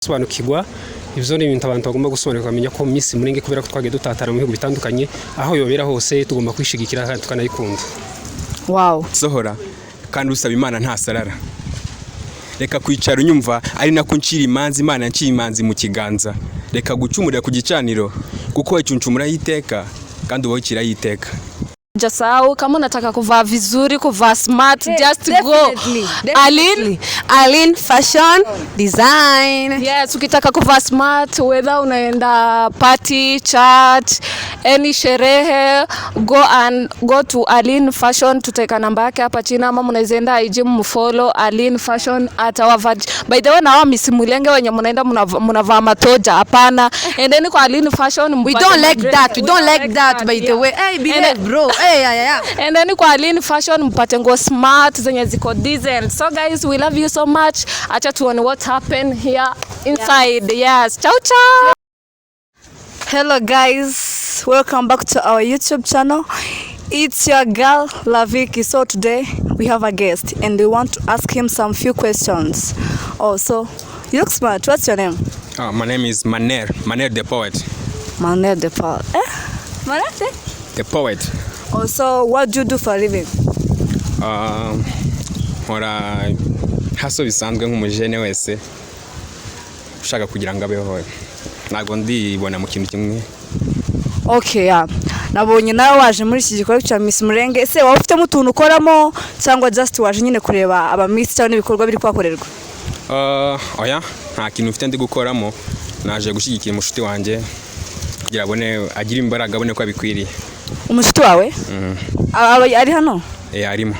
Gusobanukirwa ibyo ni ibintu abantu bagomba gusobanukirwa, bamenya ko Miss Murenge, kubera ko twagiye dutatana mu bihugu bitandukanye, aho yobera hose tugomba kwishigikira kandi tukanayikunda. Sohora kandi usaba Imana ntasarara. Reka kwicara unyumva ari nako ncira imanza. Imana yanciye imanzi mu kiganza. Reka gucumurira ku gicaniro, kuko wacuncumuraho iteka kandi uba wiciraho iteka. Jasahau kama unataka kuvaa vizuri, kuvaa smart, just go Definitely, Aline. Aline Fashion Design. Yes, ukitaka kuvaa smart, whether unaenda party, church, any sherehe, go and go to Aline Fashion. Tutaweka namba yake hapa chini, ama mnaweza enda IG mfollow Aline Fashion atawava. By the way, na wao Miss Mulenge wenye mnaenda mnavaa matoja, hapana. Endeni kwa Aline Fashion. We Mpate don't like madress. that. We don't like that, by the way. Hey, behave, bro. Hey, yeah. Endeni kwa Aline Fashion mpate nguo smart zenye ziko decent. So guys, we love you so much. Acha tuone what happened here inside. Yes. Ciao ciao. Hello guys, welcome back to our YouTube channel. It's your girl Laviki. So today we have a guest and we want to ask him some few questions. Oh, so you look smart. What's your name? Oh, my name is Maner, Maner the poet. Manuel de Paul. Eh? Manuel? The poet. Oh, so what do you do for a living? Nkora hustle bisanzwe nk'umujene wese ushaka kugira ngo abeho. Ntabwo ndibona mu kintu kimwe. Okay, yeah. Nabonye nawe waje muri iki gikorwa cya Miss Murenge. Ese waba ufitemo utuntu ukoramo cyangwa just waje nyine kureba aba Miss cyangwa n'ibikorwa biri kuhakorerwa? Oya, nta kintu mfite ndi gukoramo. Naje gushyigikira umushuti wanjye kugira abone, agire imbaraga, abone ko abikwiriye. Umushuti wawe? Aba ari hano? Eh, arimo.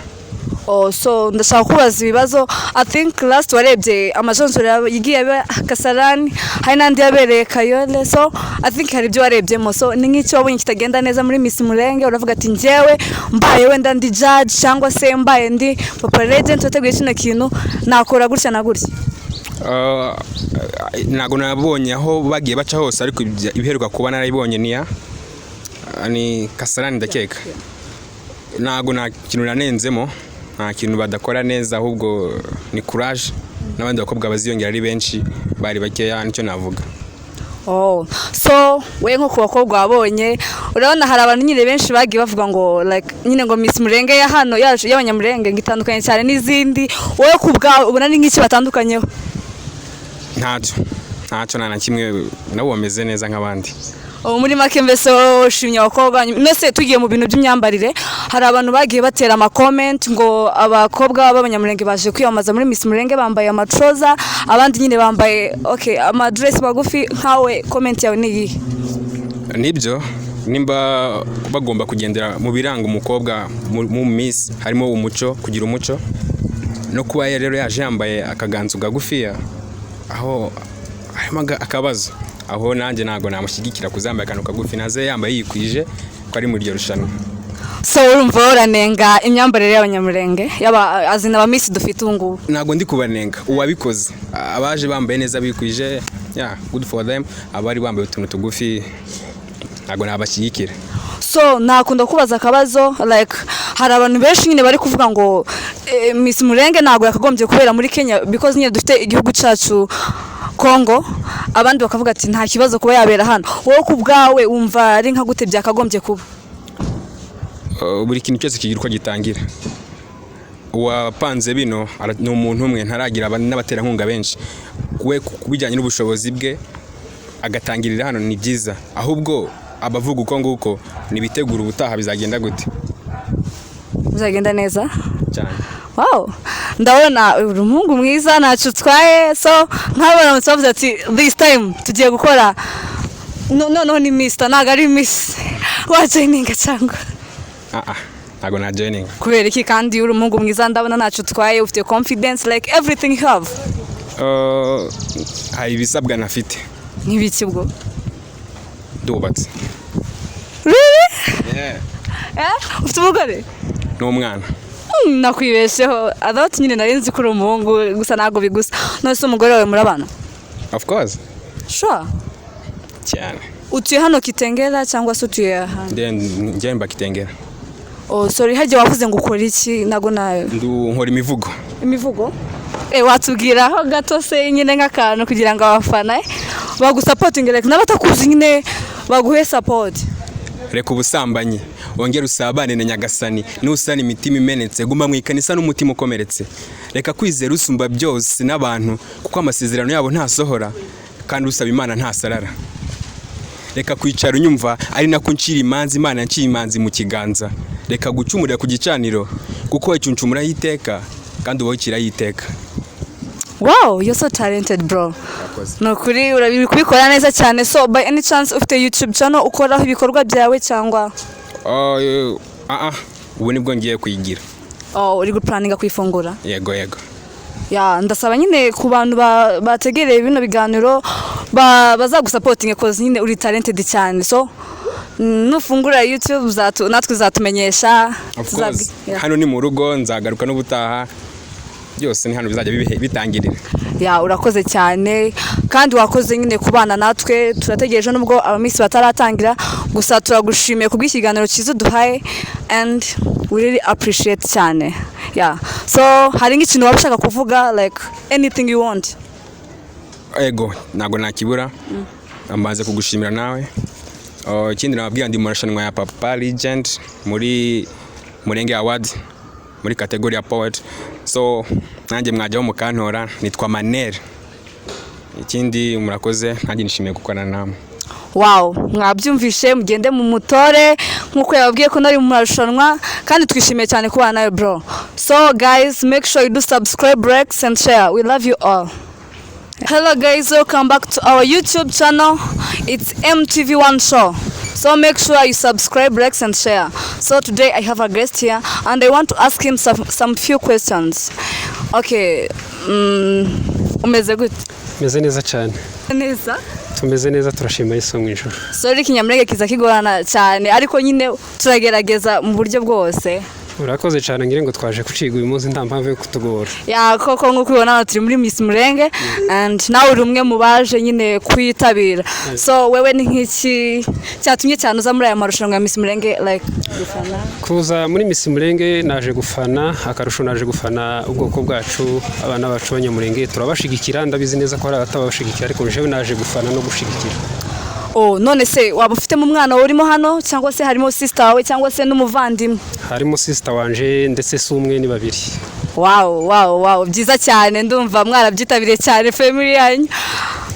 Oh, so ndashaka kubaza ibibazo. I think last warebye amajonjora yagiye aba Kasarani, hari n'andi yabereye Kayole, so I think hari ibyo warebyemo. So ni nk'icyo wabonye kitagenda neza muri Miss Murenge, uravuga ati: "Njyewe mbaye wenda ndi judge cyangwa se mbaye ndi Papa Legend wateguye kino kintu, nakora gutya na gutya." Ntabwo nabonye aho bagiye baca hose, ariko ibiheruka kuba narabibonye niya ni Kasarani ndakeka. Ntabwo nta kintu nanenzemo, nta kintu badakora neza, ahubwo ni courage n'abandi bakobwa baziyongera, ari benshi, bari bakeya, nicyo navuga. Oh, so we nko ku bakobwa wabonye, urabona hari abantu nyine benshi bagiye bavuga ngo like nyine ngo Miss Murenge ya hano yacu y'Abanyamurenge ngo itandukanye cyane n'izindi. Wowe ku bwawe ubona ni nk'iki batandukanyeho? Ntacyo, ntacyo, nta na kimwe, nabo bameze neza nk'abandi. Ubu muri make mbese wowe ushimye abakobwa. Mbese tugiye mu bintu by'imyambarire, hari abantu bagiye batera amakomenti ngo abakobwa b'Abanyamurenge baje kwiyamamaza muri Miss Murenge bambaye amatroza, abandi nyine bambaye okay amadress magufi. Nkawe comment yawe ni iyihe? Nibyo, nimba bagomba kugendera mu biranga umukobwa mu miss, harimo umuco, kugira umuco, no kuba rero yaje yambaye akaganzu kagufiya, aho harimo akabazo. Aho nanjye ntabwo namushyigikira kuzambaye akantu kagufi, naze yambaye yikwije ko ari muri iryo rushanwa. So urumva uranenga imyambarire y'Abanyamurenge, yaba azina aba Miss dufite ubu ngubu? Ntabwo ndi kubanenga uwabikoze. Abaje bambaye neza bikwije, yeah, good for them. Abari bambaye utuntu tugufi ntabwo nabashyigikira. So nakunda kubaza akabazo, like hari abantu benshi nyine bari kuvuga ngo Miss Murenge ntabwo yakagombye kubera muri Kenya because nyine dufite igihugu cyacu Congo, abandi bakavuga ati nta kibazo kuba yabera hano. Wowe ku bwawe wumva ari nka gute byakagombye kuba? Buri kintu cyose kigira uko gitangira. Uwapanze bino ni umuntu umwe, ntaragira n'abaterankunga benshi. We ku bijyanye n'ubushobozi bwe agatangirira hano ni byiza. Ahubwo abavuga uko nguko nibitegura ubutaha bizagenda gute. Bizagenda neza. Cyane. Wow, ndabona uri umuhungu mwiza, ntacyo utwaye. So nk'abo baramutse bavuze ati this time tugiye gukora, noneho ni Mister, ntabwo ari Miss, wajoininga cyangwa? Ah ah, ntabwo na joining. Kubera iki kandi uri umuhungu mwiza, ndabona ntacyo utwaye, ufite confidence, like everything you have? Hari ibisabwa ntafite. Nk'ibiki bwo? Ndubatse. Really? Yeah. Eh? Ufite umugore? N'umwana. Nakwibesheho adot nyine, nari nzi ko uri umuhungu gusa, ntabwo bigusa. None se umugore wawe murabana? Of course. Sure? Cyane. Utuye hano Kitengela cyangwa se utuye ahandi? Njye mba Kitengera. Oh sorry, hagiye wavuze ngo ukora iki? Ntabwo na Nkora imivugo. Imivugo? Watubwiraho gato se nyine nk'akantu kugira ngo abafana bagusupportinge, like n'abatakuzi nyine baguhe support. Reka ubusambanyi, wongere usabane na Nyagasani. Nusana imitima imenetse, guma mu ikanisa n'umutima ukomeretse. Reka kwizera usumba byose n'abantu, kuko amasezerano yabo ntasohora, kandi usaba Imana ntasarara. Reka kwicara unyumva ari nako ncira imanza, Imana yanciye imanzi mu kiganza. Reka gucumurira ku gicaniro, kuko wacuncumuraho iteka kandi uba wiciraho iteka. Wow, you're so talented, bro. Ni ukuri uri kubikora neza cyane. So by any chance ufite YouTube channel ukoraho ibikorwa byawe cyangwa? Oh, ah, ah, ubu nibwo ngiye kuyigira. Oh, uri guplanninga kuyifungura? Yego. Ya, ndasaba nyine ku bantu bategereye bino biganiro bazagusupportinge, cause nyine uri talented cyane. So nufungura YouTube natwe uzatumenyesha. Of course. Yeah. Hano ni mu rugo, nzagaruka n'ubutaha. Byose ni hano bizajya bitangirira. Ya, urakoze cyane kandi wakoze nyine kubana natwe. Turategereje nubwo abamiss bataratangira, gusa turagushimiye kubw'ikiganiro cyiza uduhaye and we really appreciate cyane. Yeah, so hari nk'ikintu waba ushaka kuvuga, like anything you want? Ego, ntabwo nakibura. Mbanze kugushimira nawe. Oh, ikindi nababwira, ndi mu marushanwa ya Papa Legend muri Murenge Award muri category ya poet, so nanjye mwajyaho mukantora, nitwa Manel. Ikindi, murakoze, nanjye nishimiye gukorana namwe. Wow, mwabyumvishe, mugende mu mutore nk'uko yababwiye ko nari mu marushanwa, kandi twishimiye cyane kubana nawe, bro. So guys, make sure you do subscribe, likes and share. We love you all. Hello guys, welcome back to our YouTube channel. It's MTV1 Show. So make sure you subscribe, likes and share. So today I have a guest here and I want to ask him some few questions. Okay, umeze gute? Meze neza cyane. Neza. Tumeze neza, turashima Yesu mu ijuru. Sorry, Ikinyamurenge kiza kigorana cyane, ariko nyine turagerageza mu buryo bwose. Urakoze cyane, ngira ngo twaje kuciga uyu munsi, nta mpamvu yo kutugora. Ya, koko nk'uko ubibona hano turi muri Miss Murenge and nawe uri umwe mu baje nyine kuyitabira. So wewe ni nk'iki cyatumye cyane uza muri aya marushanwa ya Miss Murenge, like gufana? Kuza muri Miss Murenge, naje gufana, akarusho naje gufana ubwoko bwacu, abana bacu b'Abanyamurenge turabashigikira. Ndabizi neza ko hari abatabashigikira, ariko jewe naje gufana no gushigikira. Oh, none se waba ufitemo umwana wawe urimo hano, cyangwa se harimo sister wawe, cyangwa se n'umuvandimwe? Harimo sister wanje, ndetse si umwe, ni babiri. Wow, byiza cyane. Ndumva mwarabyitabiriye cyane family yanyu,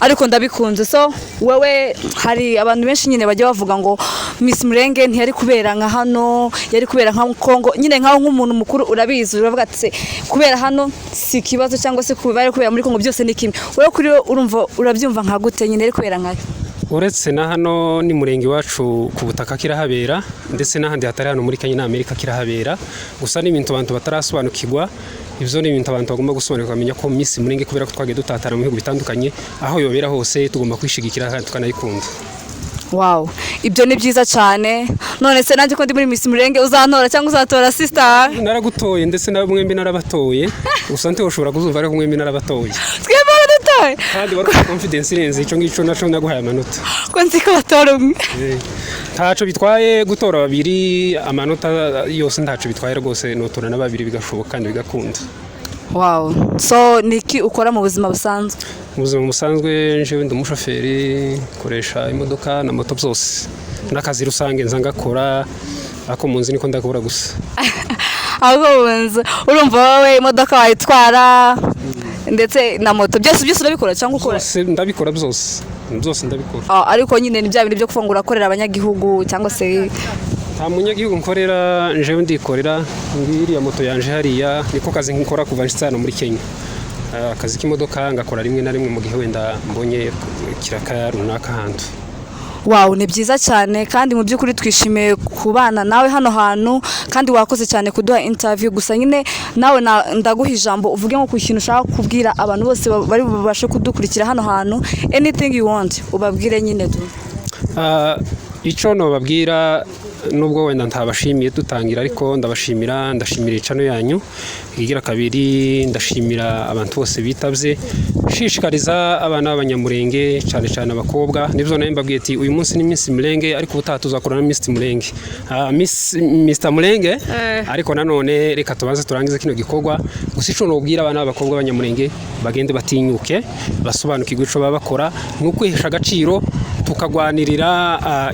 ariko ndabikunze. So wewe, hari abantu benshi nyine bajya bavuga ngo Miss Murenge ntiyari kubera nka hano, yari kubera nka Kongo nyine. Nkaho nk'umuntu mukuru urabizi, uravuga ati "Se, kubera hano si ikibazo, cyangwa se kuba yari kubera muri Kongo byose ni kimwe." Wowe kuri wowe urumva, urabyumva nka gute nyine, yari kubera nkayo? Uretse na hano ni murenge iwacu ku butaka kirahabera, ndetse n'ahandi hatari hano muri Kenya na Amerika kirahabera. Gusa ni ibintu abantu batarasobanukirwa. Ibyo ni ibintu abantu bagomba gusobanukirwa, bamenya ko Miss Murenge, kubera ko twagiye dutatana mu bihugu bitandukanye, aho yobera hose tugomba kwishigikira kandi tukanayikunda. Wow, ibyo ni byiza cyane. None se nanjye ko ndi muri Miss Murenge, uzantora cyangwa uzatora sister? Naragutoye, ndetse na mwembi narabatoye. Gusa ntiwashobora kuzumva, ariko mwembi narabatoye. Twembi waradutoye? Kandi wari ufite confidence irenze icyo ngicyo, naco naguhaye amanota. Ko nzi ko batora umwe? Ntaco bitwaye gutora babiri, amanota yose ntaco bitwaye rwose, notora na babiri bigashoboka kandi bigakunda. Wow, so ni iki ukora mu buzima busanzwe? Mu buzima busanzwe, njyewe ndi umushoferi, nkoresha imodoka na moto byose, n'akazi rusange nza ngakora, ako mu nzu niko ndakubura gusa. Ahubwo mu nzu, urumva wowe imodoka wayitwara ndetse na moto, byose byose urabikora cyangwa ukora? Byose ndabikora, byose byose ndabikora. Ah, ariko nyine ni bya bintu byo kuvuga ngo urakorera abanyagihugu cyangwa se? Nta munyagihugu nkorera, njyewe ndikorera. Ngiriya moto yanje hariya niko kazi nkora kuva nshitse hano muri Kenya. Ah, akazi k'imodoka ngakora rimwe na rimwe mu gihe wenda mbonye kiraka runaka ahantu. Wow, ni byiza cyane, kandi mu by'ukuri twishimiye kubana nawe hano hantu, kandi wakoze cyane kuduha interview. Gusa nyine nawe ndaguha ijambo uvuge nko ku kintu ushaka kubwira abantu bose bari bubashe kudukurikira hano hantu. Anything you want, ubabwire nyine tu. Ah, icyo nababwira Nubwo wenda ntabashimiye dutangira, ariko ndabashimira, ndashimira icano yanyu. Igira kabiri, ndashimira abantu bose bitabye. Shishikariza abana b'Abanyamurenge, cyane cyane abakobwa. Nibyo nawe mbabwiye ati uyu munsi ni Miss Murenge, ariko ubutaha tuzakora na Miss Murenge, Miss Mr Murenge. Ariko nanone reka tubanze turangize kino gikorwa. Gusa ico nobwira abana b'abakobwa b'Abanyamurenge, bagende batinyuke, basobanukirwe ico baba bakora, ni ukwihesha agaciro, tukagwanirira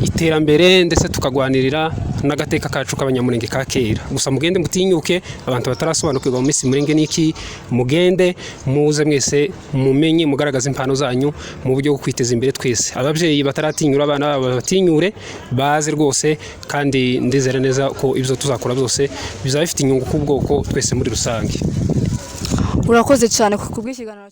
iterambere, ndetse tukagwanirira n'agateka kacu k'Abanyamurenge ka kera. Gusa mugende mutinyuke, abantu batarasobanukirwa mu Miss Murenge niki, mugende muze mwese mumenye, mugaragaze impano zanyu mu buryo bwo kwiteza imbere twese. Ababyeyi bataratinyura abana babo babatinyure, baze rwose, kandi ndizera neza ko ibyo tuzakora byose bizaba bifite inyungu ku bwoko twese muri rusange. Urakoze cyane ku bw'ikiganiro.